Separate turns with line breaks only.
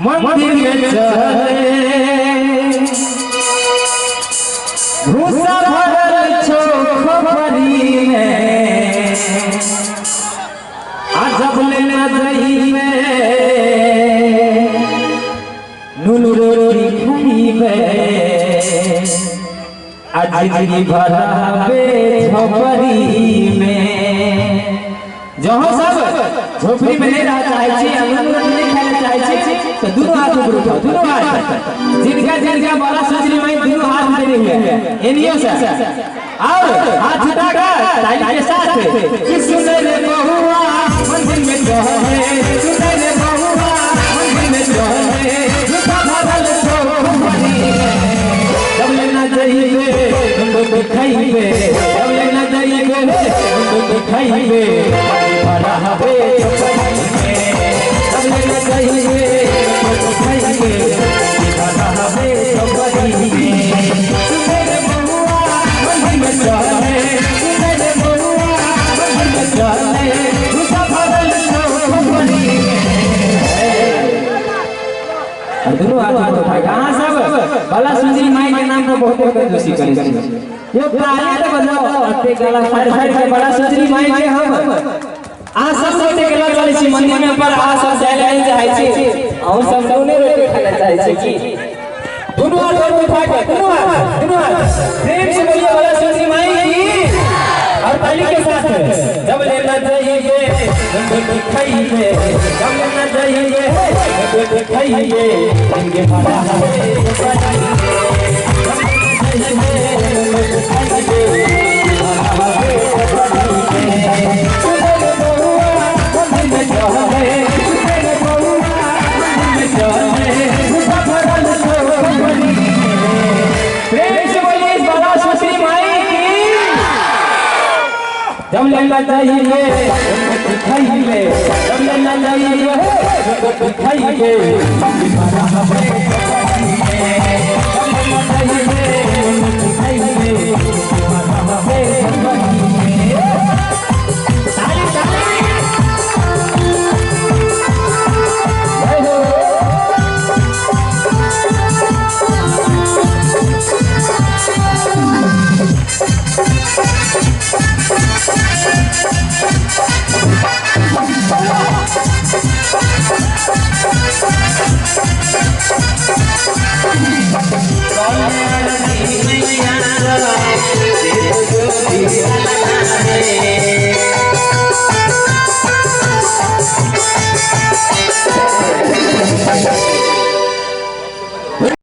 मंदिर में चले भूसा भरल छो खोपड़ी में आ जब ले न जइबे नून रोटी खइबे आ जिंदगी भर रहबे झोपड़ी में। जहाँ सब झोपड़ी में नहीं रह चाहे छी आ नून रोटी नहीं खाए चाहे छी तो दोनों हाथ ऊपर उठाओ, दोनों हाथ। जिनका जिनका बड़ा सुजरी में दोनों हाथ देने हुए एनियो से और हाथ उठाकर ताली के साथ कि सुन रे बहुआ मंदिर में चढ़े, सुन रे बहुआ मंदिर में चढ़े, झूठा भरल झोपड़ी में जब ले ना जइबे तुम खइबे, जब ले ना जइबे तुम खइबे भरा हवे झोपड़ी में, जब ले ना जइबे तुम खइबे भरा हवे झोपड़ी में। सुन रे बहुआ मंदिर में चढ़े, सुन रे बहुआ मंदिर में चढ़े, झूठा भरल झोपड़ी में। और दोनों हाथ ऊपर उठा के अहाँ सब बाला सुंदरी माई के नाम पर बहुत बहुत कंजूसी करै छी। यो ताली तो बजाओ अते गला फाड़ फाड़ के बड़ा सुंदरी माई के हम अहाँ सब गोटे गला चलै छी मंदिर में पर अहाँ सब जाय ले चाहै छी, अहूँ सब नूने रोटी खाय ले चाहै छी की? दोनों हाथ ऊपर उठा के, दोनों हाथ, दोनों हाथ प्रेम से बोलिए बाला सुंदरी माई की और ताली के साथ। जब ले न जाइए खइबे, जब ले न जाइए खइबे, इनके भरा हवे प्रेम से बोलिए इस बाला सुश्री माई की। जब ले न जाइए खइबे, जब ले न जाइए खइबे, भरा हवे।